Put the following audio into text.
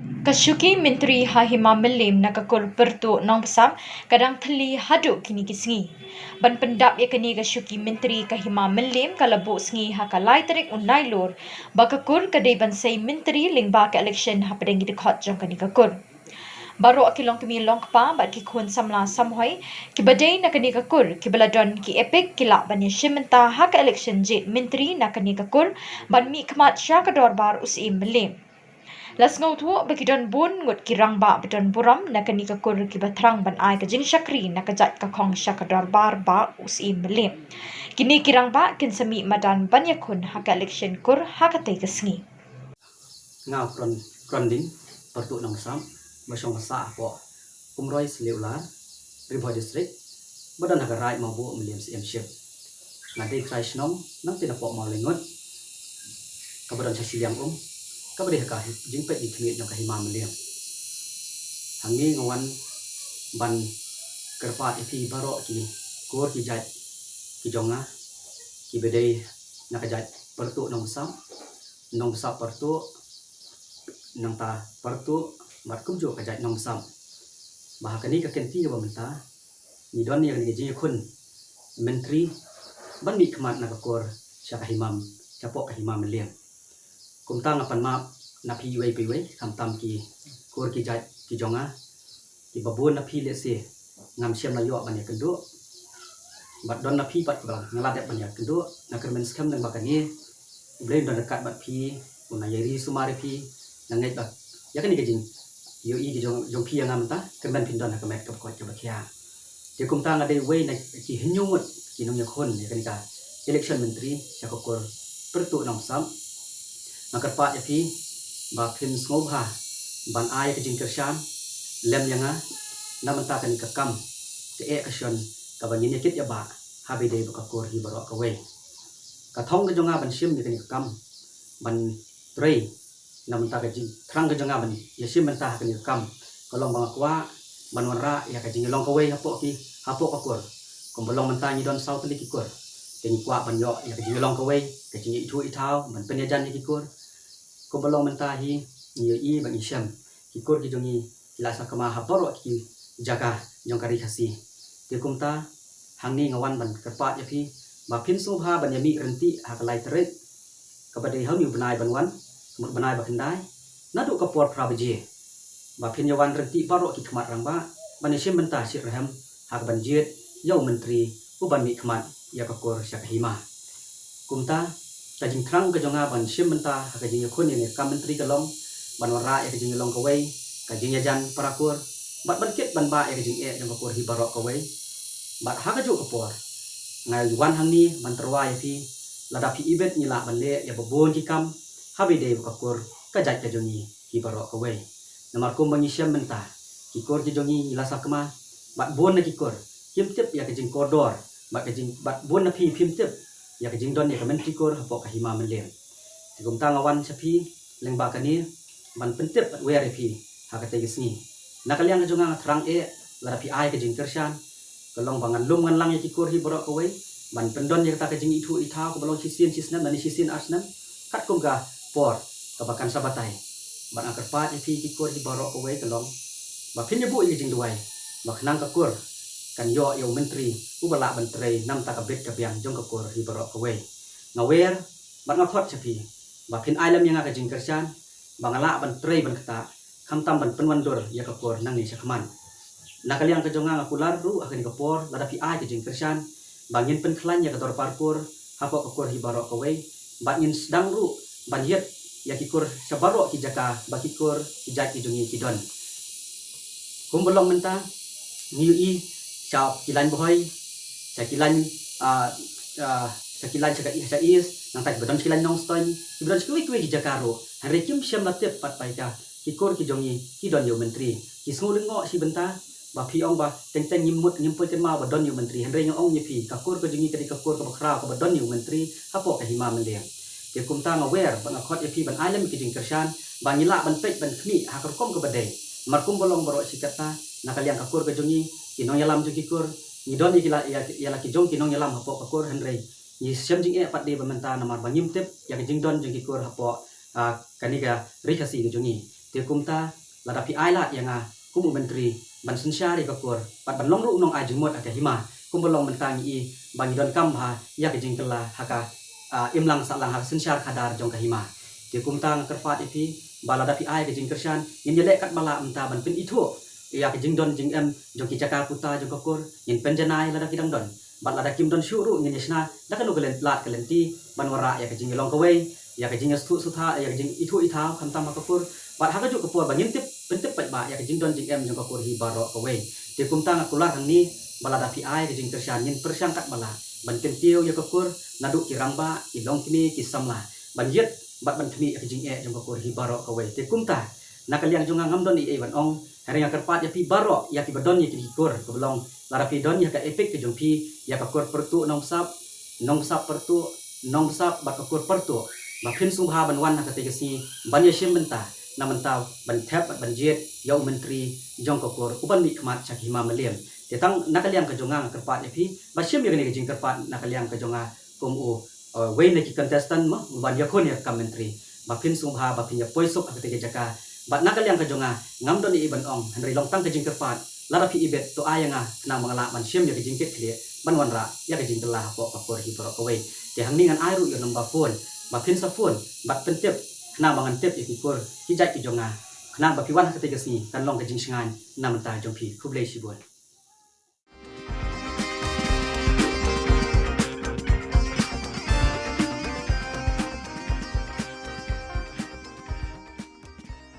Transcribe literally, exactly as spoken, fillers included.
Ka shuki myntri ha Hima Mylliem na ka kur Pyrtuh Nongbsap ka dang thylli haduh kine ki sngi. Ban pyndap ïa kane ka shuki myntri ka Hima Mylliem ka la buh sngi ha ka lai tarik u Nailur ba ka kur ka dei ban sei myntri lyngba ka election hapdeng ki dkhot jong kane ka kur. Baroh ki longkmie longkpa bad ki khun samla samhoi kiba dei na kane ka kur kiba la don ki EPIC ki lah ban ïashim bynta ha ka election jied myntri na kane ka kur ban mihkhmat sha ka dorbar u Syiem Mylliem. La sngewthuh ba ki don bun ngut ki rangbah ba don burom na kane ka kur kiba thrang ban ai ka jingshakri na ka jait ka khong sha ka dorbar bah u Syiem Mylliem. Kine ki rangbah kin sa mih madan ban ïakhun ha ka election kur ha katei ka sngi. Nga u Kron, Kronding Pyrtuh Nongbsap, ba shong ba sah hapoh Umroi Sylliew Lar, Ri Bhoi District, ba don ha ka Raid Mawbuh Mylliem Syiemship. Nga dei trai shnong nangtei napoh Mawlyngut, kaba don sha shiliang um, kaba dei ha ka hi-, jingpeit jingkhmih jong ka Hima Mylliem. Hangne nga wan ban kyrpad ïa phi baroh ki kur ki jait ki jong nga, kiba dei na ka jait Pyrtuh Nongbsap, Nongbsap Pyrtuh, nangta Pyrtuh bad kumjuh ka jait Nongbsap, ba ha kane ka kynti kaba mynta ngi don ïa kane ka jingïakhun myntri ban mihkhmat na ka kur sha ka Hima, shapoh ka Hima Mylliem. Kumta nga pan map na phi iwei pa iwei, khamtam ki kur ki jait ki jong nga, kiba bun na phi lehse ngam shym la ïoh ban ïakynduh. Bad don na phi pat kiba nga la dep ban ïakynduh, nga kyrmen skhem lyngba kane U Blei un don ryngkat bad phi, un nang ïa ri sumar ïa phi. Nga ngeit ba ïa kane ka jingïohi ka jong, jong phi ïa nga mynta, kyrmen phin don ha ka met kaba koit kaba khiah. Te kumta nga dei uwei na ki hynñiew ngut ki nongïakhun ïa kane ka election myntri sha ka kur Pyrtuh Nongbsap. Nga kyrpad ïa phi ba phin sngewbha ban ai ïa ka jingkyrshan lem ïa nga na bynta kane ka kam ka eh ka shon kaba ngin ïa kit ïa bah, haba ïadei bad ka kur hi baroh kawei. Ka thong ka jong nga ban shim ïa kane ka kam, ban trei na bynta ka jingthrang ka jong nga ban ïashim bynta ha kane ka kam, ka long ba nga kwah ban wanrah ïa ka jingïalong kawei hapoh ki, hapoh ka kur. Kumba long mynta ngi don saw tylli ki kur, te ngi kwah ban ïoh ïa ka jingïalong kawei, ka jingïaithuh ithaw, ban pynïajan ïa ki kur. Kumba long mynta hi ngi ïohi bad ngi shem ki kur ki jong ngi ki la sakma ha baroh ki jaka jong ka Ri Khasi. Te kumta hangne nga wan ban kyrpad ïa phi ba phin sngewbha ban ïa mih ryntih ha ka lai tarik, kaba dei ha une u bnai ban wan, ka mut bnai ba khyndai, naduh ka por phra baje, ba phin ïa wan ryntih baroh ki khmat rangbah ban ïashim bynta shitrhem ha ka ban jied ïa u myntri u ban mihkhmat ïa ka kur sha ka Hima. Kumta ka jingthrang ka jong nga ban shim bynta ha ka jingïakhun ïa kane ka kam myntri ka long ban wanrah ïa ka jingïalong kawei, ka jingïajan para kur, bad ban kit ban bah ïa ka jingeh jong ka kur hi baroh kawei. Bad ha kajuh ka por nga wan hangne ban tyrwa ïa phi, lada phi ibit ngi lah ban leh ïa ba bun ki kam haba ïadei bad ka kur ka jait ka jong ngi hi baroh kawei. Namar kumba ngi shem mynta, ki kur ki jong ngi ngi la sakma, bad bun na ki kur kim tip ïa ka jingkordor, bad ka jing, bad bun na phi phim tip ïa ka jingdon ïa ka myntri kur hapoh ka Hima Mylliem. Te kumta nga wan sha phi lyngba kane ban pyntip bad wer ïa phi ha katei ka sngi. Na ka liang ka jong nga nga thrang eh, lada phi ai ka jingkyrshan, ka long ba ngan lum ngan lang ïa ki kur hi baroh kawei ban pyndon ïa kata ka jingithuh ithaw kaba long shisien shisnem lane shisien arsnem, katkum ka por kaba kan sa batai. Bad nga kyrpad ïa phi ki kur hi baroh kawei ka long ba phin ïa buh ïa ka jingduwai ba khnang ka kur kan ïoh ïa u myntri uba lah ban trei na bynta ka bit ka biang jong ka kur hi baroh kawei. Nga wer bad nga khot sha phi ba phin ai lem ïa nga ka jingkyrshan ba nga lah ban trei ban ktah, khamtam ban pynwandur ïa ka kur nangne shakhmat. Na ka liang ka jong nga nga kular ruh ha kane ka por, lada phi ai ka jingkyrshan ba ngin pynkhlaiñ ïa ka dorbar kur hapoh ka kur hi baroh kawei, bad ngin sdang ruh ban ïit ïa ki kur sha baroh ki jaka ba ki kur ki jait ki jong ngi ki don. Kumba long mynta ngi ïohi sha ki lain Bhoi, sha ki lain, ah, ah, sha ki lain sha ka, sha East, nangta kiba don sha ki lain Nongstoiñ, kiba don sha kiwei kiwei ki jaka ruh, hynrei kim shym la tip pat ba ïa ka ki kur ki jong ngi ki don ïa u myntri. Ki sngew lyngngoh shi bynta ba phi ong ba teng teng ngim mut ngim poi kynmaw ba don ïa u myntri, hynrei nga ong ïa phi ka kur ka jong ngi ka dei ka kur kaba khraw kaba don ïa u myntri hapoh ka Hima Mylliem. Te kumta nga wer bad nga khot ïa phi ban ai lem ïa ka jingkyrshan ba ngi lah ban peit ban khmih ha ka rukom kaba dei. Namar kumba long baroh shi katta, na ka liang ka kur ka jong ngi, ki nongïalam jong ki kur, ngi don ïa ki la, ïa, ïa la ki jong ki nongïalam hapoh ka kur, hynrei ngi shem jingeh pat de ba mynta namar ba ngim tip ïa ka jingdon jong ki kur hapoh, ah, kane ka Ri Khasi ka jong ngi. Te kumta, lada phi ai lad ïa nga kum u myntri ban synshar ïa ka kur bad ban long ruh u nongai jingmut ha ka hima, kumba long mynta ngi i ba ngi donkam bha ïa ka jingkylla ha ka, ah, imlang sahlang, ha ka synshar khadar jong ka hima. Te kumta nga kyrpad ïa phi ba lada phi ai ka jingkyrshan, ngin ïaleh katba lah mynta ban pynithuh ïa ka jingdon jingem jong ki jaka puta jong ka kur, ngin pynjanai lada ki dang don. Bad lada kim don shuh ruh, ngin ïa shna da kano ka lad ka lynti ban wanrah ïa ka jingïalong kawei, ïa ka jingïathuh sutha, ïa ka jingithuh ithaw khamtam ha ka kur. Bad ha kajuh ka por ba ngin tip, pyntip paidbah ïa ka jingdon jingem jong ka kur hi baroh kawei. Te kumta nga kular hangne ba lada phi ai ka jingkyrshan, ngin pyrshang katba lah ban kyntiew ïa ka kur naduh ki rangbah, ki longkmie, ki samla, ban ïit bad ban khmih ïa ka jingeh jong ka kur hi baroh kawei. Te kumta, na ka liang jong nga ngam don ei ei ban ong, hynrei nga kyrpad ïa phi baroh, ïa kiba don ïa ki kur, kaba long, lada phi don ïa ka EPIC ka jong phi, ïa ka kur Pyrtuh Nongsap, Nongsap Pyrtuh, Nongsap bad ka kur Pyrtuh, ba phin sngewbha ban wan ha katei ka sngi ban ïashim bynta, na mynta ban thep bad ban jied ïa u myntri jong ka kur uban mihkhmat sha ka hima Mylliem. Te tang na ka liang ka jong nga nga kyrpad ïa phi ba shim ïa kane ka jingkyrpad na ka liang ka jong nga kum u, uh, wei na ki contestant mo, ban ïakhun ïa ka kam myntri, ba phin sngewbha ba phin ïa poi suk ha katei ka jaka. Bad na ka liang ka jong nga ngam don ei ei ban ong, hynrei long tang ka jingkyrpad, lada phi ibit to ai ïa nga khnang ba nga lah ban shim ïa ka jingkit khlieh ban wanrah ïa ka jingkylla hapoh ka kur hi baroh kawei. Te hangne ngan ai ruh ïa u number phone ba phin sa phone bad pyntip, khnang ba ngan tip ïa ki kur, ki jait ki jong nga, khnang ba phi wan ha katei ka sngi kan long ka jingshngaiñ na bynta jong phi. Khublei shibun.